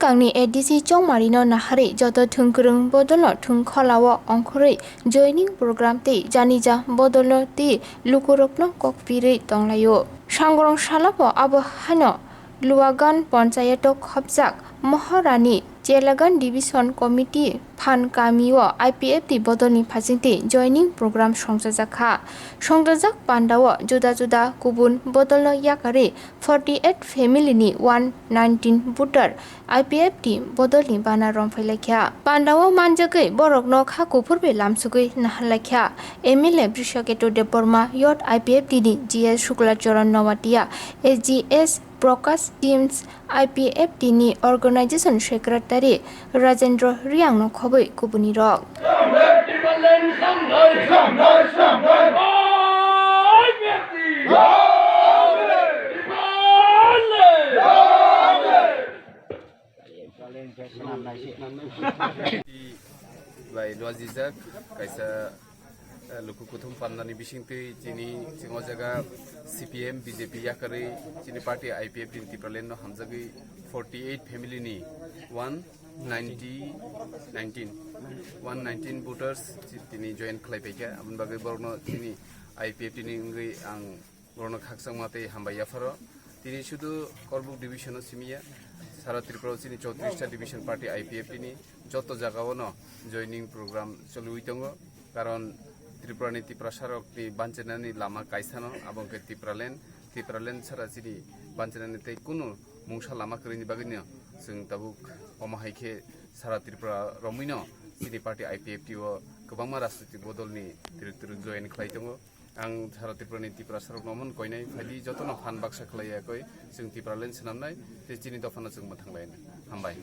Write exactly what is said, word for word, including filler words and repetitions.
Tangni A D C Chongmarino naharwi joto thwngkwrwng bodolno thwngkholao ongkhorwi joining program tei janija bodolno tei lukurokno kok pirwi tonglaio. Sangrong salabo abo haino Luagan Ponchayato khopjak Maharani Chelagan Division Committee phan kamio I P F T bodolni phasingtwi joining program songchajakha. Songjajak pandao juda juda kubun bodolno yakarwi forty eight family ni one nineteen voter I P F T bodolni bana romphailaikha. Pandao manjagwi borokno kha kuphur bai lamsugwi naharlaikha. M L A Brishaketu Debbarma, Youth I P F T ni G S Shuklacharan Nowatia, A G S Prakash James, I P F T ni Organization Secretary Rajendra Riang no khobwi kubuni rok. Bai luajijak kaisa, eh, luku kuthum pandani bisingtwi chini chwng o jaga C P M, B J P yakarwi chini party I P F T ni Tipraland no hamjagwi forty eight family ni one ninety nineteen, one nineteen voters chi-, tini join khlai paikha. Aboni bagwi borokno chini I P F T ni wngwi ang borokno khakchangma tei hambai yapharo. Tini sudu Korbuk division o simiya, sara Tripura o chini chowtris ta division party I P F T ni joto jaga o no joining program choliwi tongo. Karon Tripura ni Tiprasa rok ni banchanani lama kaisa no, abo wngkhe Tipraland. Tipraland sara chini banchanani tei kunu mungsa lama kwrwini bagwi no chwng tabuk omo hai khe sara Tripura romwi no chini party I P F T o kwbangma rajnitik bodol ni twrwk twrwk join khlai tongo. Ang sara Tripura ni Tiprasa rok no omo koinai phaidi joto no phan baksa khlai ya koi chwng Tipraland swnamnai tei chini dopha no chwng mwthang lai nai. Hambai.